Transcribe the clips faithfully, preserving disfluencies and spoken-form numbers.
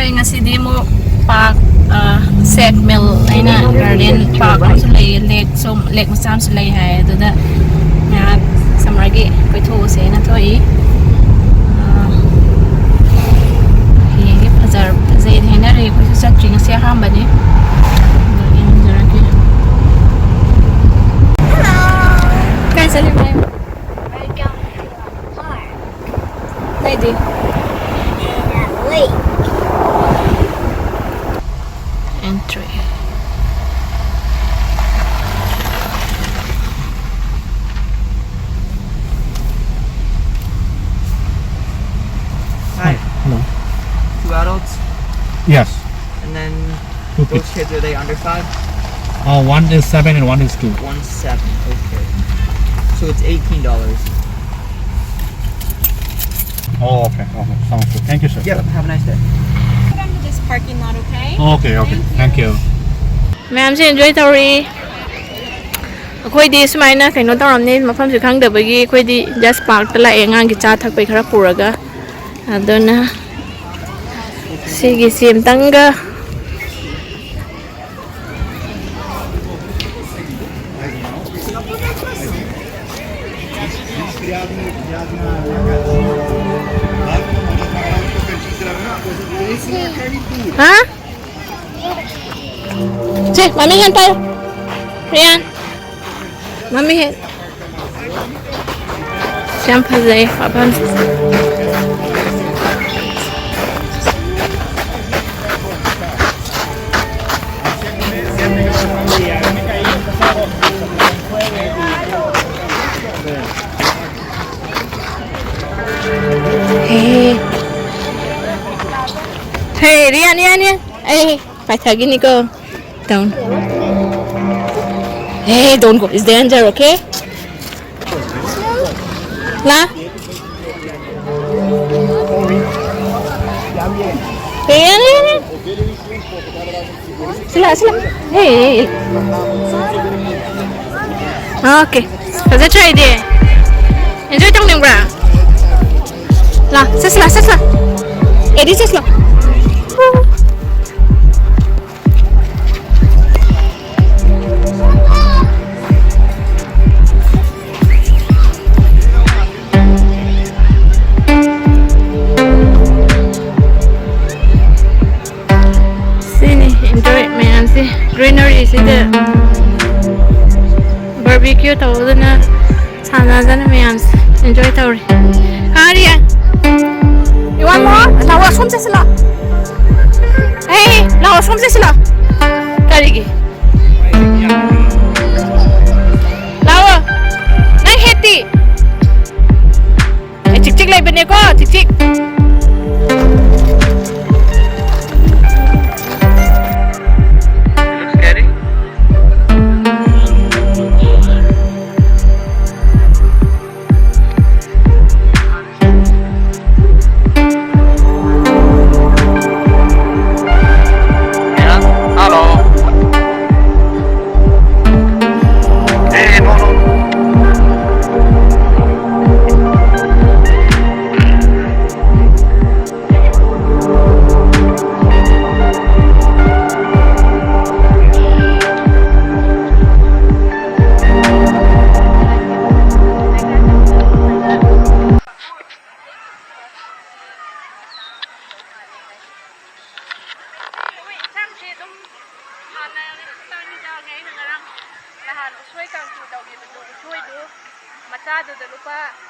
ꯑꯩ ꯉꯁꯤꯗꯤ ꯑꯃꯨꯛ ꯄꯥꯔꯛ, ꯁꯦꯠ ꯃꯤꯜ ꯍꯥꯏꯅ ꯒꯥꯔꯗꯦꯟ ꯄꯥꯔꯛ ꯑꯃꯁꯨ ꯂꯩ, ꯂꯦꯛꯁꯨ, ꯂꯦꯛ ꯃꯆꯥ ꯑꯃꯁꯨ ꯂꯩ ꯍꯥꯏ꯫ ꯑꯗꯨꯗ ꯉꯥꯏꯍꯥꯛ ꯁꯝꯃꯔꯒꯤ ꯀꯣꯏꯊꯣꯛꯎꯁꯦꯅ ꯊꯣꯛꯏ꯫ ꯑ, ꯍꯌꯦꯡꯗꯤ ꯐꯖꯔ-, ꯐꯖꯩꯅ ꯍꯥꯏꯅꯔꯦ꯫ ꯑꯩꯈꯣꯏꯁꯨ ꯆꯠꯇ꯭ꯔꯤ, ꯉꯁꯤ ꯑꯍꯥꯟꯕꯅꯤ꯫ ꯑꯗꯣ ꯌꯦꯡꯖꯔꯛꯀꯦ꯫ ꯀꯥꯏ ꯆꯠꯂꯤꯕ? ꯅꯪꯗꯤ? Entry. Hi. Hello. Two adults? Yes. And then Two those kids. Kids, are they under five? Uh, one is seven and one is two. One seven, okay. So it's eighteen dollars. Oh, okay, okay. Sounds good. Thank you, sir. Yep, have a nice day. Put under this parking lot, okay? Okay, okay. Thank you. ꯃꯌꯥꯝꯁꯦ enjoy ꯇꯧꯔꯤ꯫ ꯑꯩꯈꯣꯏꯗꯤ ꯁꯨꯃꯥꯏꯅ ꯀꯩꯅꯣ ꯇꯧꯔꯝꯅꯤ, ꯃꯐꯝꯁꯨ ꯈꯪꯗꯕꯒꯤ ꯑꯩꯈꯣꯏꯗꯤ just parkꯇ ꯂꯥꯛꯑꯦ, ꯑꯉꯥꯡꯒꯤ ꯆꯥ ꯊꯛꯄꯩ ꯈꯔ ꯄꯨꯔꯒ꯫ ꯑꯗꯨꯅ ꯁꯤꯒꯤꯁꯤ ꯑꯝꯇꯪꯒ ꯍꯥ? ꯁꯦ, ꯃꯃꯤ hand ꯄꯥꯏꯌꯨ꯫ ꯔꯤꯌꯥꯟ, ꯃꯃꯤ hand꯫ ꯌꯥꯝ ꯐꯖꯩ ꯃꯐꯝꯁꯦ꯫ ꯍꯦ꯫ ꯍꯦ, ꯔꯤꯌꯥꯟ, ꯔꯤꯌꯥꯟ, ꯔꯤꯌꯥꯟ꯫ ꯑꯩ ꯄꯥꯏꯊꯒꯤꯅꯤꯀꯣ꯫ Don't. Hey, don't go. It's danger, okay? ꯂꯥ? ꯌꯥꯅꯤ, ꯌꯥꯅꯤ꯫ ꯁꯤꯂꯥ, ꯁꯤꯂꯥ꯫ ꯍꯦ, ꯍꯦ, ꯍꯦ꯫ Okay. ꯐꯖꯗ꯭ꯔꯥ ꯑꯩꯗꯤ? Enjoy ꯇꯧꯅꯤꯡꯕ꯭ꯔꯥ? ꯂꯥ, ꯆꯠꯁꯤꯂꯥ, ꯆꯠꯁꯤꯂꯥ꯫ ꯑꯦꯗꯤ, ꯆꯠꯁꯤꯂꯥ꯫ ꯁꯤ ꯒ꯭ꯔꯤꯅꯔꯤꯁꯤꯗ ꯕꯥꯔꯕꯤꯀ꯭ꯌꯨ ꯇꯧꯗꯅ ꯁꯥꯟꯅꯗꯅ ꯃꯌꯥꯝꯁꯦ ꯑꯦꯟꯖꯣꯏ ꯇꯧꯔꯤ꯫ ꯀꯥꯔꯤꯌꯥ, you want more? ꯂꯥꯛꯑꯣ, ꯑꯁꯣꯝ ꯆꯠꯁꯤ ꯂꯥꯛꯑꯣ꯫ ꯑꯦ, ꯂꯥꯛꯑꯣ, ꯑꯁꯣꯝ ꯆꯠꯁꯤ ꯂꯥꯛꯑꯣ꯫ ꯀꯔꯤꯒꯤ? ꯂꯥꯛꯑꯣ꯫ ꯅꯪ ꯍꯦꯠꯇꯤ? ꯑꯦ, ꯆꯤꯛ ꯆꯤꯛ ꯂꯩꯕꯅꯦꯀꯣ, ꯆꯤꯛ ꯆꯤꯛ꯫ Hello. Eh, no, no. ꯑꯩꯈꯣꯏ ꯏꯟꯁꯥꯡꯁꯦ ꯑꯗꯨꯝ ꯍꯥꯟꯅ ꯇꯥꯡꯗꯤ ꯇꯥꯡꯉꯦ꯫ ꯑꯩꯅ ꯉꯔꯥꯡ ꯅꯍꯥꯟ ꯎꯁꯣꯏ ꯀꯥꯡꯁꯨ ꯇꯧꯈꯤꯕꯗꯣ, ꯎꯁꯣꯏꯗꯨ ꯃꯆꯥꯗꯨꯗ ꯂꯨꯄꯥ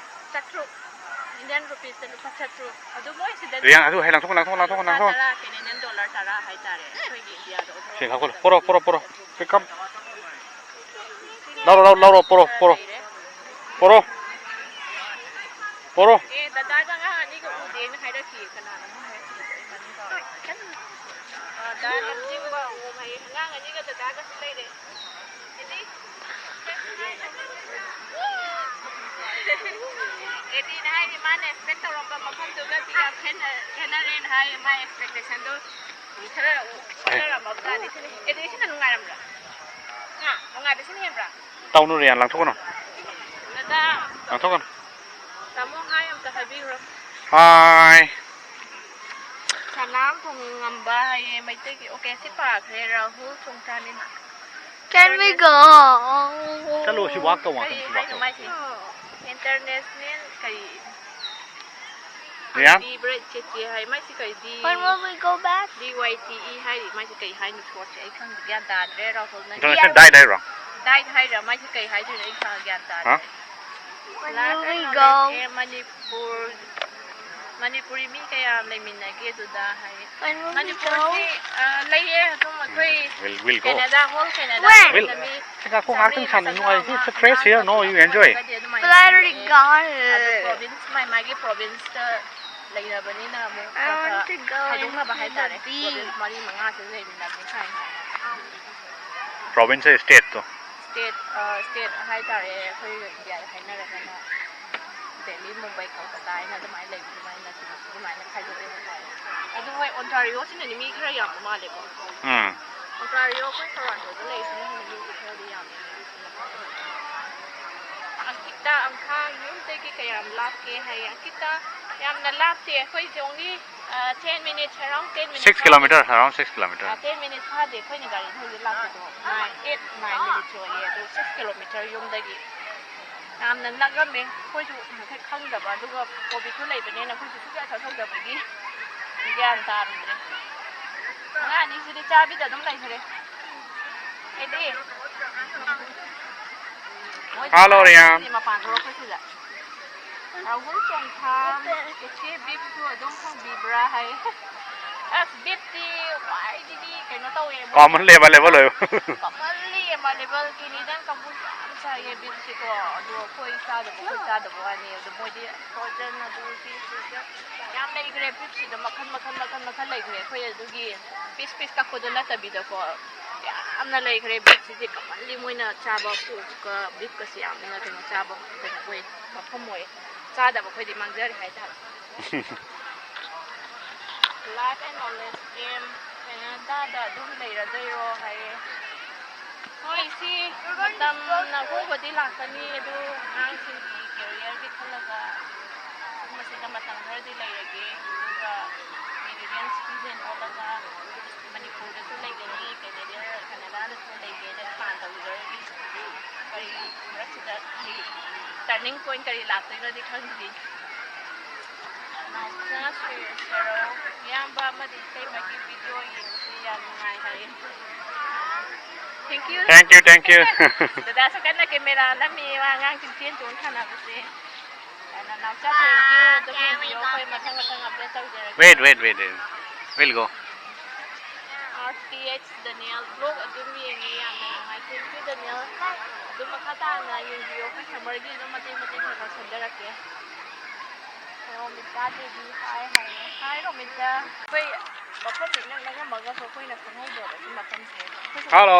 ꯆꯥꯇ꯭ꯔꯨꯛ, Indian rupeesꯇ ꯂꯨꯄꯥ ꯆꯥꯇ꯭ꯔꯨꯛ꯫ ꯑꯗꯨ ꯃꯣꯏ ꯁꯤꯗ ꯔꯤꯌꯥꯡ, ꯑꯗꯨ ꯍꯦ, ꯂꯪꯊꯣꯛ, ꯂꯪꯊꯣꯛ, ꯂꯪꯊꯣꯛ, ꯂꯨꯄꯥ ꯂꯪꯊꯣꯛ꯫ ꯇꯔꯥ, Canadian dollar ꯇꯔꯥ ꯍꯥꯏꯇꯥꯔꯦ, ꯑꯩꯈꯣꯏꯒꯤ ꯏꯟꯗꯤꯌꯥꯗ ꯑꯣꯟꯊꯣꯛ ꯁꯤ ꯂꯧꯈꯠꯂꯣ, ꯄꯣꯔꯣ, ꯄꯣꯔꯣ, ꯄꯣꯔꯣ꯫ Pick up꯫ ꯂꯧꯔꯣ, ꯂꯧꯔꯣ, ꯂꯧꯔꯣ, ꯄꯣꯔꯣ, ꯄꯣꯔꯣ꯫ ꯄꯣꯔꯣ꯫ ꯄꯣꯔꯣ꯫ ꯑꯦ, ꯗꯗꯥꯒ ꯑꯉꯥꯡ ꯑꯅꯤꯒ ꯎꯗꯦꯅ ꯍꯥꯏꯔꯛꯈꯤ꯫ ꯀꯅꯥꯅꯣ ꯍꯥꯏꯔꯛꯈꯤꯕꯗꯣ ꯑꯩ ꯃꯃꯤꯡ ꯀꯥꯎꯔꯦ꯫ ꯑ, ꯗꯥ ꯂꯝꯖꯤꯡꯕ ꯑꯣ ꯍꯥꯏꯌꯦ꯫ ꯑꯉꯥꯡ ꯑꯅꯤꯒ ꯗꯗꯥꯒꯁꯨ ꯂꯩꯔꯦ꯫ ꯑꯦꯗꯤ꯫ ꯑꯦꯗꯤꯅ ꯍꯥꯏꯔꯤ, ꯃꯥꯅ expect ꯇꯧꯔꯝꯕ ꯃꯐꯝꯗꯨꯒꯗꯤ ꯌꯥꯝ ꯈꯦꯠꯅ-, ꯈꯦꯠꯅꯔꯦꯅ ꯍꯥꯏꯌꯦ꯫ ꯃꯥꯏ expectationꯗꯣ ꯈꯔ ꯑꯣꯟꯅꯔꯝꯃꯕꯖꯥꯠꯅꯤ꯫ ꯑꯦꯗꯤ, ꯁꯤꯅ ꯅꯨꯡꯉꯥꯏꯔꯝꯕ꯭ꯔꯥ? ꯍꯥ? ꯅꯨꯡꯉꯥꯏꯕ ꯁꯤꯅ ꯍꯦꯟꯕ꯭ꯔꯥ? ꯇꯧꯅꯨ ꯔꯤꯌꯥꯟ, ꯂꯪꯊꯣꯛꯀꯅꯨ꯫ ꯗꯗꯥ꯫ ꯂꯪꯊꯣꯛꯀꯅꯨ꯫ ꯇꯥꯃꯣ ꯍꯥꯏ ꯑꯝꯇ ꯍꯥꯏꯕꯤꯈ꯭ꯔꯣ꯫ ꯍꯥꯏ꯫ ꯁꯅꯥꯝ ꯊꯣꯡꯉꯝꯕ ꯍꯥꯏꯌꯦ ꯃꯩꯇꯩꯒꯤ꯫ Okay, ꯁꯤ ꯄꯥꯈ꯭ꯔꯦ, ꯔꯥꯍꯨꯜ ꯊꯣꯡꯆꯥꯅꯤꯅ꯫ Can we go? ꯆꯠꯂꯣ, ꯁꯤ walk ꯇꯧ, ꯉꯥꯛꯇꯪ ꯀꯔꯤ ꯁꯤ walk ꯍꯥꯏꯅꯣ ꯇꯧ꯫ ꯃꯥꯏꯁꯦ? International ꯀꯔꯤ? ꯔꯤꯌꯥ? ꯗꯤ ꯕ꯭ꯔꯦꯗ ꯆꯦꯆꯦ ꯍꯥꯏ꯫ ꯃꯥꯏꯁꯤ ꯀꯩ ꯗꯤ? When will we go back? D Y T E ꯍꯥꯏꯔꯤ꯫ ꯃꯥꯏꯁꯤ ꯀꯩ ꯍꯥꯏꯅꯣ ꯁꯣꯔꯠꯁꯦ? ꯑꯩ ꯈꯪꯗꯦ, ꯒ꯭ꯌꯥꯟ ꯇꯥꯗ꯭ꯔꯦ꯫ ꯔꯥꯍꯨꯜꯅ international diet ꯍꯥꯏꯔꯣ? ꯗꯥꯏꯠ ꯍꯥꯏꯔ ꯃꯥꯏꯁꯤ ꯀꯩ ꯍꯥꯏꯗꯣꯏꯅꯣ? ꯑꯩ ꯈꯪ-, ꯒ꯭ꯌꯥꯟ ꯇꯥꯗ꯭ꯔꯦ꯫ ꯍꯥ? When will we go? ꯑꯦ, ꯃꯅꯤꯄꯨꯔ, ꯃꯅꯤꯄꯨꯔꯤ ꯃꯤ ꯀꯌꯥ ꯂꯩꯃꯤꯟꯅꯒꯦ ꯑꯗꯨꯗ ꯍꯥꯏ꯫ When will we go? ꯃꯅꯤꯄꯨꯔꯁꯤ, ꯑ, ꯂꯩꯌꯦ ꯑꯗꯨꯝ ꯑꯩꯈꯣꯏ We'll, we'll go. Canada, whole Canada When? ꯂꯩꯃꯤꯟꯅ ꯃꯤ ꯁꯤꯗ ꯈꯣꯡ ꯉꯥꯛꯇꯪ ꯆꯥꯝꯃꯔꯤ, ꯁꯥꯟꯅ ꯆꯥꯝꯃꯉꯥ, ꯅꯨꯡꯉꯥꯏ꯫ It's a crazy here. No, you enjoy. ꯆꯥꯝꯃꯉꯥ ꯑꯗꯨꯃꯥꯏꯅ But I already ꯂꯩꯌꯦ꯫ Got ꯑꯗꯨ it. ꯄ꯭ꯔꯣꯚꯤꯟꯁ, ꯃꯥꯏ ꯃꯥꯒꯤ ꯄ꯭ꯔꯣꯚꯤꯟꯁꯇ ꯂꯩꯅꯕꯅꯤꯅ ꯑꯃꯨꯛ I ꯈꯔ want to go ꯈꯥꯏꯗꯣꯛꯅꯕ into the ꯍꯥꯏꯇꯥꯔꯦ꯫ beach. ꯄ꯭ꯔꯣꯚꯤꯟꯁ ꯃꯔꯤ ꯃꯉꯥꯁꯦ ꯂꯩꯃꯤꯟꯅꯕꯅꯤ ꯁꯥꯏ ꯍꯥꯏꯅ꯫ ꯄ꯭ꯔꯣꯚꯤꯟꯁ ꯁ꯭ꯇꯦꯠꯇꯣ꯫ ꯁ꯭ꯇꯦꯠ, ꯑ, ꯁ꯭ꯇꯦꯠ ꯍꯥꯏꯇꯥꯔꯦ, ꯑꯩꯈꯣꯏ ꯏꯟꯗꯤꯌꯥꯗ ꯍꯥꯏꯅꯔꯒꯅ ꯗꯦꯜꯂꯤ, ꯃꯨꯝꯕꯥꯏ, ꯀꯜꯀꯇꯥ ꯍꯥꯏꯅ ꯑꯗꯨꯃꯥꯏꯅ ꯂꯩꯕ, ꯑꯗꯨꯃꯥꯏꯅ ꯑꯗꯨꯃꯥꯏꯅ ꯈꯥꯏꯗꯣꯛꯑꯦ ꯍꯥꯏꯇꯥꯔꯦ꯫ ꯑꯗꯨ ꯍꯣꯏ, ꯑꯣꯟꯇꯥꯔꯤꯑꯣꯁꯤꯅꯗꯤ ꯃꯤ ꯈꯔ ꯌꯥꯝꯕ ꯃꯥꯜꯂꯦꯀꯣ꯫ ꯎꯝ꯫ ꯑꯣꯟꯇꯥꯔꯤꯑꯣ ꯑꯩꯈꯣꯏ ꯇꯣꯔꯣꯟꯇꯣꯗ ꯂꯩꯔꯤꯁꯤꯅ ꯍꯦꯟꯅ ꯃꯤꯁꯦ ꯈꯔꯗꯤ ꯌꯥꯝꯃꯦ꯫ ꯑꯪꯀꯤꯇꯥ, ꯑꯪꯈꯥ ꯌꯨꯝꯗꯒꯤ ꯀꯌꯥꯝ ꯂꯥꯞꯀꯦ ꯍꯥꯏꯌꯦ꯫ ꯑꯪꯀꯤꯇꯥ, ꯌꯥꯝꯅ ꯂꯥꯞꯇꯦ, ꯑꯩꯈꯣꯏꯁꯦ only, ꯑ, ten minutes, around ten minutes Six ꯐꯥꯗꯦ꯫ Kilometer, around six kilometer. ꯑ, ten minutes ꯐꯥꯗꯦ ꯑꯩꯈꯣꯏꯅ ꯒꯥꯔꯤ ꯊꯧꯔꯤꯁꯦ ꯂꯥꯞꯄꯗꯣ꯫ Nine, eight, nine minutes ꯑꯣꯏꯌꯦ, ꯑꯗꯨ six kilometer ꯌꯨꯝꯗꯒꯤ꯫ ꯌꯥꯝꯅ ꯅꯛꯂꯝꯃꯦ꯫ ꯑꯩꯈꯣꯏꯁꯨ ꯍꯥꯏꯐꯦꯠ ꯈꯪꯗꯕ, ꯑꯗꯨꯒ ꯀꯣꯚꯤꯠꯁꯨ ꯂꯩꯕꯅꯤꯅ ꯑꯩꯈꯣꯏꯁꯨ ꯁꯨꯡꯆꯠ ꯆꯠꯍꯧꯗꯕꯒꯤ ꯒ꯭ꯌꯥꯟ ꯇꯥꯔꯨꯗ꯭ꯔꯦ꯫ ꯑꯉꯥꯡ ꯑꯅꯤꯁꯤꯗꯤ ꯆꯥꯕꯤꯗ ꯑꯗꯨꯝ ꯂꯩꯈ꯭ꯔꯦ꯫ ꯑꯩꯗꯤ ꯃꯣꯏꯗꯤ Hello, ꯔꯤꯌꯥꯝ꯫ ꯃꯄꯥꯟ ꯊꯣꯛꯂꯛꯄꯁꯤꯗ꯫ ꯔꯥꯍꯨꯜ ꯆꯣꯡꯊꯥꯝ, ꯆꯦꯆꯦ ꯕꯤꯞꯁꯨ ꯑꯗꯨꯝ ꯍꯧꯕꯤꯕ꯭ꯔꯥ ꯍꯥꯏ꯫ ꯑꯁ, ꯕꯤꯞꯇꯤ ꯈ꯭ꯋꯥꯏꯗꯒꯤ ꯀꯩꯅꯣ ꯇꯧꯋꯦ, ꯃꯣꯏ Commonly available ꯑꯣꯏꯕ꯫ Commonly available, ꯀꯦꯅꯦꯗꯤꯌꯟ ꯀꯥꯡꯕꯨꯁꯨ ꯌꯥꯝ ꯆꯥꯏꯌꯦ ꯕꯤꯞꯁꯤꯀꯣ꯫ ꯑꯗꯣ ꯑꯩꯈꯣꯏ ꯆꯥꯗꯕ, ꯑꯩꯈꯣꯏ ꯆꯥꯗꯕ ꯋꯥꯅꯤ꯫ ꯑꯗꯣ ꯃꯣꯏꯗꯤ frozen ꯑꯗꯨ ꯁꯤ, ꯁꯤ, ꯁꯤ ꯌꯥꯝ ꯂꯩꯈ꯭ꯔꯦ ꯕꯤꯞꯁꯤꯗ, ꯃꯈꯜ, ꯃꯈꯜ, ꯃꯈꯜ, ꯃꯈꯜ ꯂꯩꯈ꯭ꯔꯦ꯫ ꯑꯩꯈꯣꯏ ꯑꯗꯨꯒꯤ piece, piece ꯀꯛꯄꯗꯣ ꯅꯠꯇꯕꯤꯗꯀꯣ, ꯌꯥꯝꯅ ꯂꯩꯈ꯭ꯔꯦ꯫ ꯕꯤꯞꯁꯤꯗꯤ commonly ꯃꯣꯏꯅ ꯆꯥꯕ, ꯄꯣꯔꯛꯀ ꯕꯤꯞꯀꯁꯤ ꯌꯥꯝꯅ ꯀꯩꯅꯣ ꯆꯥꯕ ꯀꯩꯅꯣ ꯑꯣꯏ, ꯃꯐꯝ ꯑꯣꯏ꯫ ꯆꯥꯗꯕ ꯑꯩꯈꯣꯏꯗꯤ ꯃꯥꯡꯖꯔꯦ ꯍꯥꯏꯇꯥꯔꯦ꯫ Life and knowledge game, ꯀꯦꯅꯦꯗꯥꯗ ꯑꯗꯨꯝ ꯂꯩꯔꯗꯣꯏꯔꯣ ꯍꯥꯏꯌꯦ꯫ ꯍꯣꯏ, ꯁꯤ ꯃꯇꯝꯅ ꯑꯍꯣꯡꯕꯗꯤ ꯂꯥꯛꯀꯅꯤ, ꯑꯗꯨ ꯑꯉꯥꯡꯁꯤꯡꯒꯤ careerꯒꯤ ꯈꯜꯂꯒ ꯁꯨꯝꯕꯁꯤꯗ ꯃꯇꯝ ꯈꯔꯗꯤ ꯂꯩꯔꯒꯦ, ꯑꯗꯨꯒ Canadian citizen ꯑꯣꯜꯂꯒ ꯃꯅꯤꯄꯨꯔꯗꯁꯨ ꯂꯩꯒꯅꯤ, ꯀꯦꯅꯦꯗꯥ, ꯀꯦꯅꯦꯗꯥꯗꯁꯨ ꯂꯩꯒꯦꯅ plan ꯇꯧꯖꯔꯤ꯫ ꯀꯔꯤ ꯃꯔꯛꯁꯤꯗ ꯀꯔꯤ turning point ꯀꯔꯤ ꯂꯥꯛꯇꯣꯏꯅꯣꯗꯤ ꯈꯪꯗ꯭ꯔꯤ꯫ ꯏꯌꯥꯝꯕ ꯑꯃꯗꯤ ꯏꯇꯩꯃꯒꯤ ꯚꯤꯗꯤꯑꯣ ꯌꯦꯡꯕꯁꯦ ꯌꯥꯝ ꯅꯨꯡꯉꯥꯏ ꯍꯥꯏꯌꯦ꯫ Thank you꯫ Thank you, thank you꯫ ꯗꯗꯥꯁꯨ ꯀꯟꯅ ꯀꯦꯃꯦꯔꯥ ꯅꯝꯃꯤ, ꯃꯥ ꯑꯉꯥꯡꯁꯤꯡ ꯆꯦꯟ ꯆꯣꯡ ꯁꯥꯟꯅꯕꯁꯦ꯫ ꯑꯗꯨꯅ ꯅꯥꯎꯆꯥ, thank you꯫ ꯑꯗꯨꯝ ꯌꯦꯡꯕꯤꯌꯣ, ꯑꯩꯈꯣꯏ ꯃꯊꯪ ꯃꯊꯪ update ꯇꯧꯖꯔꯛꯀꯦ꯫ Wait, wait, wait, wait. We'll go. R T H Daniel vlog ꯑꯗꯨꯝ ꯌꯦꯡꯉꯤ, ꯌꯥꯝꯅ ꯅꯨꯡꯉꯥꯏ꯫ Thank you, Daniel꯫ ꯑꯗꯨꯝ ꯃꯈꯥ ꯇꯥꯅ ꯌꯦꯡꯕꯤꯌꯣ, ꯑꯩꯈꯣꯏ summerꯒꯤ ꯑꯗꯨꯝ ꯃꯇꯦꯛ ꯃꯇꯦꯛ ꯈꯔ ꯈꯔ ꯁꯦꯝꯖꯔꯛꯀꯦ꯫ ꯔꯣꯃꯤꯇꯥ ꯗꯦꯕꯤ, hi ꯍꯥꯏꯌꯦ꯫ Hi, ꯔꯣꯃꯤꯇꯥ꯫ ꯑꯩꯈꯣꯏ ꯃꯐꯝꯁꯦ ꯏꯅꯛ ꯅꯛꯑꯝꯃꯒꯁꯨ ꯑꯩꯈꯣꯏꯅ ꯈꯪꯍꯧꯗ꯭ꯔꯕ ꯁꯤ ꯃꯐꯝꯁꯦ꯫ ꯑꯩꯈꯣꯏꯁꯨ Hello꯫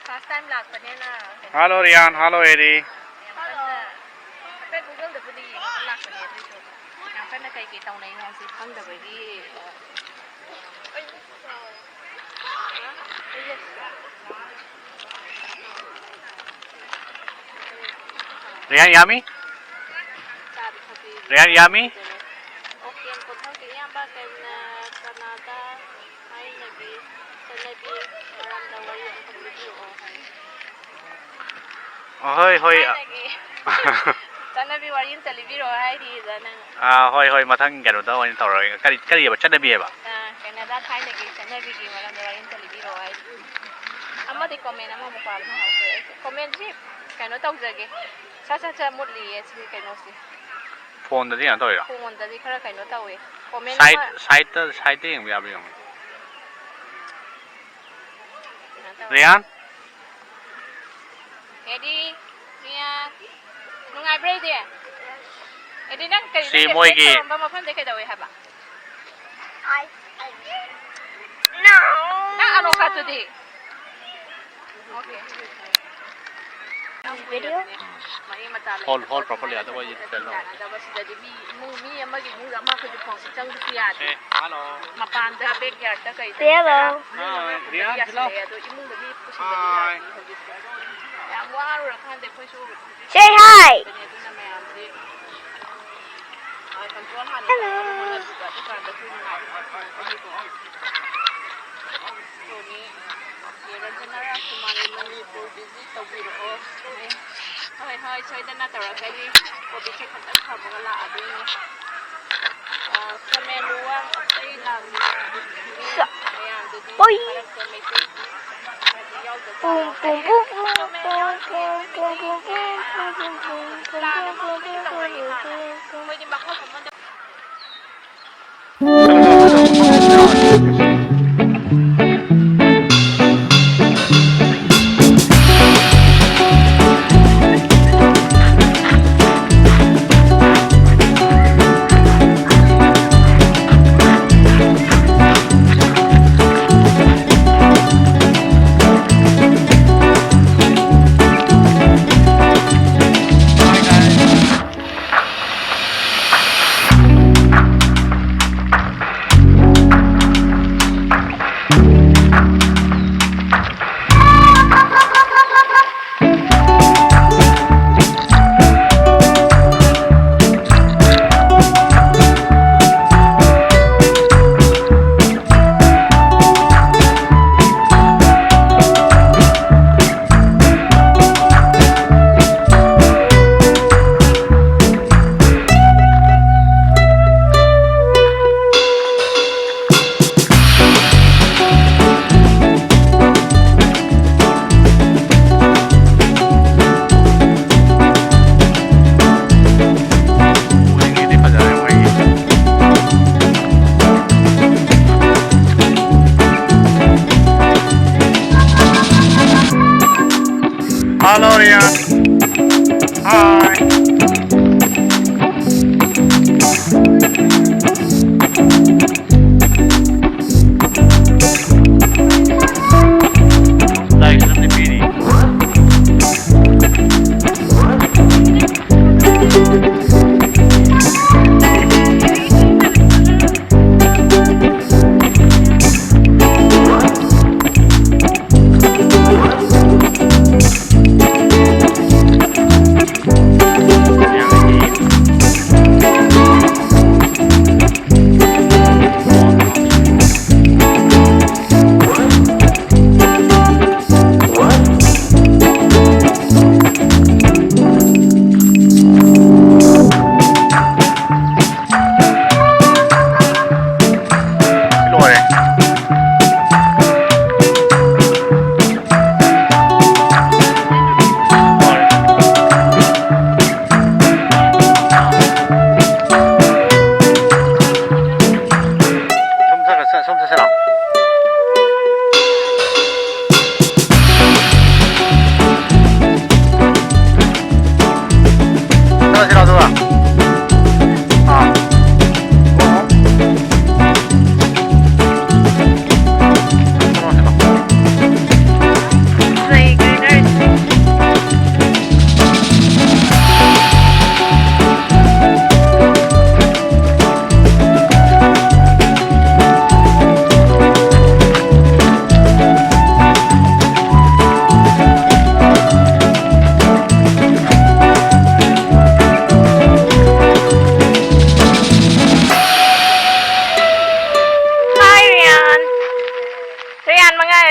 First time ꯂꯥꯛꯄꯅꯤꯅ ꯀꯩꯅꯣ Hello, ꯔꯤꯌꯥꯟ꯫ Hello, ꯑꯦꯔꯤ꯫ ꯌꯥꯝ ꯀꯟꯅ ꯍꯥꯏꯐꯦꯠ Googleꯗꯕꯨꯗꯤ ꯌꯦꯡꯉꯒ ꯂꯥꯛꯄꯅꯦ, ꯑꯗꯨꯏꯁꯨ ꯌꯥꯝ ꯀꯟꯅ ꯀꯩ ꯀꯩ ꯇꯧꯅꯩꯅꯣ ꯍꯥꯏꯁꯤ ꯈꯪꯗꯕꯒꯤ, ꯑ, ꯔꯤꯌꯥꯟ ꯌꯥꯃꯤ? ꯔꯤꯌꯥꯟ ꯌꯥꯃꯤ? ꯑꯣꯀꯦ, ꯀꯣꯟꯊꯧꯒꯤ ꯏꯌꯥꯝꯕ ꯀꯩꯅ ꯀꯅꯥꯗ ꯊꯥꯏꯅꯒꯤ ꯆꯠꯅꯕꯤ ꯃꯔꯝꯗ ꯋꯥꯔꯤ ꯑꯃꯈꯛ ꯂꯤꯕꯤꯔꯛꯑꯣ ꯍꯥꯏ꯫ ꯑꯍꯣꯏ, ꯍꯣꯏ꯫ ꯊꯥꯏꯅꯒꯤ ꯆꯠꯅꯕꯤ ꯋꯥꯔꯤ ꯑꯝꯇ ꯂꯤꯕꯤꯔꯛꯑꯣ ꯍꯥꯏꯔꯤꯗ ꯅꯪ꯫ ꯑꯥ, ꯍꯣꯏ, ꯍꯣꯏ, ꯃꯊꯪ ꯀꯩꯅꯣꯗ ꯑꯣꯏꯅ ꯇꯧꯔꯒꯦ꯫ ꯀꯔꯤ, ꯀꯔꯤꯑꯕ ꯆꯠꯅꯕꯤ ꯍꯥꯏꯕ? ꯑꯥ, ꯀꯩꯅꯣꯗ ꯊꯥꯏꯅꯒꯤ ꯆꯠꯅꯕꯤꯒꯤ ꯃꯔꯝꯗ ꯋꯥꯔꯤ ꯑꯝꯇ ꯂꯤꯕꯤꯔꯛꯑꯣ ꯍꯥꯏꯔꯤ꯫ ꯑꯃꯗꯤ comment ꯑꯃꯃꯨꯛ ꯄꯥꯕ ꯅꯪꯍꯧꯗ꯭ꯔꯦ꯫ ꯑꯩꯁꯦ commentꯁꯤ ꯀꯩꯅꯣ ꯇꯧꯖꯒꯦ꯫ ꯁꯠ ꯁꯠ ꯁꯠ ꯃꯨꯠꯂꯤꯌꯦ ꯁꯤ ꯀꯩꯅꯣꯁꯦ꯫ Phoneꯗꯗꯤ ꯀꯩꯅꯣ ꯇꯧꯔꯤꯔꯣ? Phoneꯗꯗꯤ ꯈꯔ ꯀꯩꯅꯣ ꯇꯧꯋꯦ꯫ Comment side, ꯑꯃ sideꯇ, sideꯇ ꯌꯦꯡꯕ ꯌꯥꯕ꯭ꯔꯥ ꯌꯦꯡꯉꯣ꯫ ꯀꯩꯅꯣ ꯇꯧꯋꯦ꯫ ꯔꯤꯌꯥꯟ? ꯑꯦꯗꯤ, ꯔꯤꯌꯥꯟ, ꯅꯨꯡꯉꯥꯏꯕ꯭ꯔꯥ ꯑꯦꯗꯤ? ꯑꯦꯗꯤ, ꯅꯪ ꯀꯩ, ꯁꯤ ꯅꯪ ꯃꯣꯏꯒꯤ ꯇꯧꯔꯝꯕ ꯃꯐꯝꯗ ꯀꯩꯗꯧꯋꯦ ꯍꯥꯏꯕ? ꯅꯪ ꯑꯅꯣꯛꯀꯥꯗꯨꯗꯤ? Okay꯫ Video? Hold, hold properly, otherwise it fell down. ꯌꯥꯅꯗꯕ ꯁꯤꯗꯗꯤ ꯃꯤ, ꯏꯃꯨꯡ ꯃꯤ ꯑꯃꯒꯤ ꯏꯃꯨꯡꯗ ꯑꯃ ꯑꯩꯈꯣꯏꯁꯨ ꯐꯣꯟꯁꯦ ꯆꯪꯕꯁꯨ ꯌꯥꯗꯦ꯫ ꯑꯦ, hello꯫ ꯃꯄꯥꯟꯗ backyardꯇ ꯀꯩꯗ Hello꯫ ꯍꯥꯏ, ꯔꯤꯌꯥꯟ, ꯌꯥꯁꯤꯜꯂꯛꯑꯦ꯫ ꯑꯗꯣ ꯏꯃꯨꯡꯗ ꯃꯤ ꯄꯨꯁꯤꯟꯕꯗꯤ ꯌꯥꯗꯦ ꯍꯧꯖꯤꯛꯁꯦ꯫ ꯌꯥꯝ ꯋꯥꯔꯨꯔꯀꯥꯟꯗ ꯑꯩꯈꯣꯏꯁꯨ Say hi꯫ ꯑꯗꯨꯅ ꯃꯌꯥꯝꯁꯦ, ꯑ, control ꯍꯥꯟꯅ ꯇꯧꯅꯕ ꯍꯣꯠꯅꯕꯤꯕ꯫ ꯑꯗꯨꯀꯥꯟꯗ ꯑꯩꯈꯣꯏ ꯅꯨꯡꯉꯥꯏꯕ ꯐꯪꯉꯛꯀꯅꯤꯀꯣ꯫ ꯇꯣꯅꯤ, ꯆꯦ ꯔꯟꯖꯅꯥ ꯔꯥꯖꯀꯨꯃꯥꯔꯤ ꯃꯅꯤꯄꯨꯔ visit ꯇꯧꯕꯤꯔꯛꯑꯣ꯫ ꯍꯣꯏ, ꯍꯣꯏ, ꯁꯣꯏꯗꯅ ꯇꯧꯔꯛꯀꯅꯤ꯫ COVID-ꯁꯦ ꯈꯛꯇꯪ ꯐꯕꯒ ꯂꯥꯛꯑꯗꯣꯏꯅꯦ꯫ ꯑ, ꯁ-, ꯄꯣꯏ꯫ ꯄꯨꯡ, ꯄꯨꯡ, ꯄꯨꯡ, ꯄꯨꯡ, ꯄꯨꯡ, ꯄꯨꯡ, ꯄꯨꯡ, ꯄꯨꯡ, ꯄꯨꯡ, ꯄꯨꯡ, ꯄꯨꯡ, ꯄꯨꯡ, ꯄꯨꯡ, ꯄꯨꯡ, ꯄꯨꯡ, ꯄꯨꯡ꯫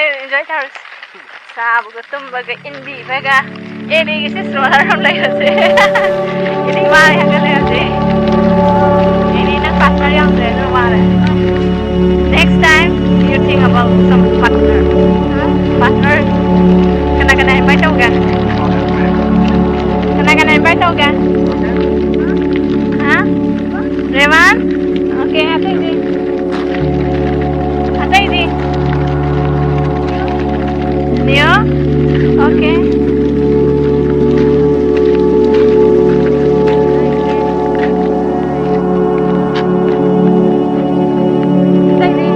Enjoy ꯇꯧꯔꯁꯤ꯫ ꯆꯥꯕꯒ ꯇꯨꯝꯕꯒ ꯏꯟꯕꯤꯕꯒ꯫ ꯑꯦꯅꯤꯒꯤꯁꯦ ꯁ꯭ꯔꯣꯂꯔ ꯑꯃ ꯂꯩꯔꯁꯦ꯫ ꯑꯦꯅꯤ ꯃꯥꯔꯦ ꯍꯥꯏꯒꯠꯂꯦ ꯍꯧꯖꯤꯛ꯫ ꯑꯦꯅꯤ ꯅꯪ ꯄꯥꯔꯠꯅꯔ ꯌꯥꯎꯗ꯭ꯔꯦ ꯑꯗꯨꯅ ꯋꯥꯔꯦ꯫ Next time you think about some partner. Partner. ꯀꯅꯥ ꯀꯅꯥ invite ꯇꯧꯒꯦ? ꯀꯅꯥ ꯀꯅꯥ invite ꯇꯧꯒꯦ? ꯍꯥ? ꯔꯦꯃꯥꯟ? Okay, ꯑꯇꯩꯗꯤ? ꯑꯇꯩꯗꯤ? ꯅꯤꯌꯣ? Okay. ꯑꯇꯩꯗꯤ?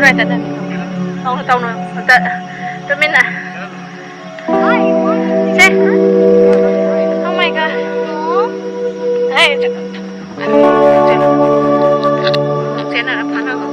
ꯀꯥꯏ ꯆꯠꯅꯤ? ꯇꯧꯅꯨ, ꯇꯧꯅꯨ꯫ ꯑꯝꯇ ꯇꯨꯃꯤꯟꯅ꯫ ꯁꯦ꯫ Oh my God꯫ ꯑꯩ ꯆꯦꯟꯅꯔ ꯐꯥꯅꯕ꯫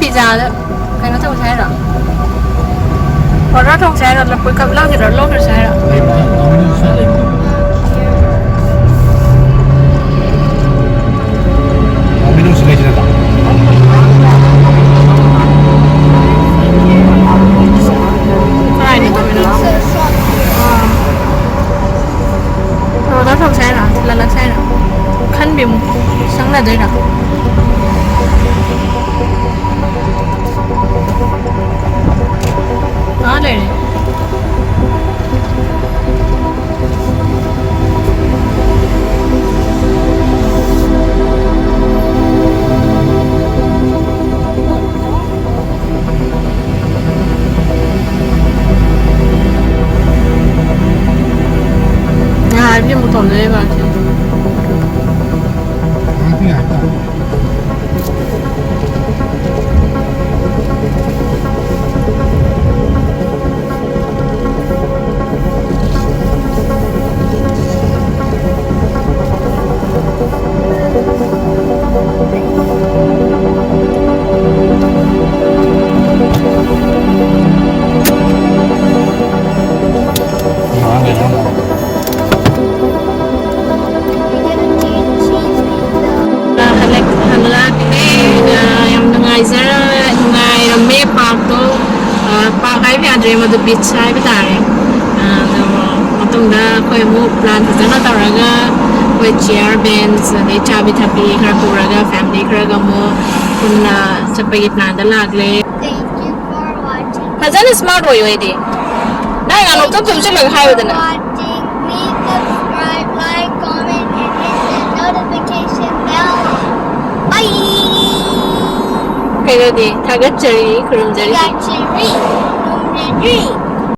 ꯄꯤꯖꯥꯗ ꯀꯩꯅꯣ ꯇꯧꯁꯦ ꯍꯥꯏꯔꯣ? ꯑꯣꯔꯗꯔ ꯇꯧꯁꯦ ꯍꯥꯏꯔꯣ? ꯂꯐꯣꯏ ꯀꯞ ꯂꯧꯁꯤꯔꯣ? ꯂꯧꯈ꯭ꯔꯁꯦ ꯍꯥꯏꯔꯣ? ꯂꯩꯕꯅꯦ, ꯗꯣꯃꯤꯅꯣꯁꯇ ꯂꯩꯕꯅꯦ꯫ ꯗꯣꯃꯤꯅꯣꯁꯇ ꯂꯩꯁꯤꯔꯕ? ꯀꯗꯥꯏꯅꯣ ꯗꯣꯃꯤꯅꯣꯁ? ꯑꯥ꯫ ꯑꯣꯔꯗꯔ ꯇꯧꯁꯦ ꯍꯥꯏꯔꯣ? ꯊꯤꯜꯍꯜꯂꯛꯁꯦ ꯍꯥꯏꯔꯣ? ꯈꯟꯕꯤꯃꯨ꯫ ꯆꯪꯅꯗꯣꯏꯔꯣ? ꯑꯥ ꯂꯩꯔꯦ꯫ ꯉꯥꯏꯕꯤ ꯑꯃꯨꯛ ꯇꯧꯅꯔꯤꯕ ꯑꯁꯤ꯫ ꯉꯥꯏꯕꯤ ꯉꯥꯏꯕꯤ ꯇꯧꯔꯤ꯫ ꯍꯜꯂꯛ-, ꯍꯜꯂꯛꯂꯦ꯫ ꯑ, ꯌꯥꯝ ꯅꯨꯡꯉꯥꯏꯖꯔ-, ꯅꯨꯡꯉꯥꯏꯔꯝꯃꯦ ꯄꯥꯔꯛꯇꯣ꯫ ꯑ, ꯄꯥꯔꯛ ꯍꯥꯏꯕ ꯌꯥꯗ꯭ꯔꯦ, ꯃꯗꯨ ꯕꯤꯆ ꯍꯥꯏꯕ ꯇꯥꯔꯦ꯫ ꯑ, ꯑꯗꯣ ꯃꯇꯨꯡꯗ ꯑꯩꯈꯣꯏ ꯑꯃꯨꯛ ꯄ꯭ꯂꯥꯟ ꯐꯖꯅ ꯇꯧꯔꯒ ꯑꯩꯈꯣꯏ ꯆꯤꯌꯔ, ꯕꯦꯟꯆ, ꯑꯗꯩ ꯆꯥꯕꯤ ꯊꯛꯄꯤ ꯈꯔ ꯄꯨꯔꯒ ꯐꯦꯃꯤꯂꯤ ꯈꯔꯒ ꯑꯃꯨꯛ ꯄꯨꯟꯅ ꯆꯠꯄꯒꯤ ꯄ꯭ꯂꯥꯟꯗ ꯂꯥꯛꯂꯦ꯫ Thank you for watching. ꯐꯖꯅ ꯁ꯭ꯃꯥꯔꯠ ꯑꯣꯏꯌꯣ ꯑꯩꯗꯤ꯫ ꯅꯪ ꯉꯥꯅꯣꯛꯇ ꯇꯨꯝꯁꯤꯜꯂꯒ ꯍꯥꯏꯌꯨꯗꯅ꯫ Watching. Please subscribe, like, comment, and hit the notification bell. Bye. ꯀꯩꯅꯣꯗꯤ ꯊꯥꯒꯠꯆꯔꯤ, ꯈꯨꯔꯨꯝꯖꯔꯤ꯫ ꯊꯥꯒꯠꯆꯔꯤ, ꯈꯨꯔꯨꯝꯖꯔꯤ꯫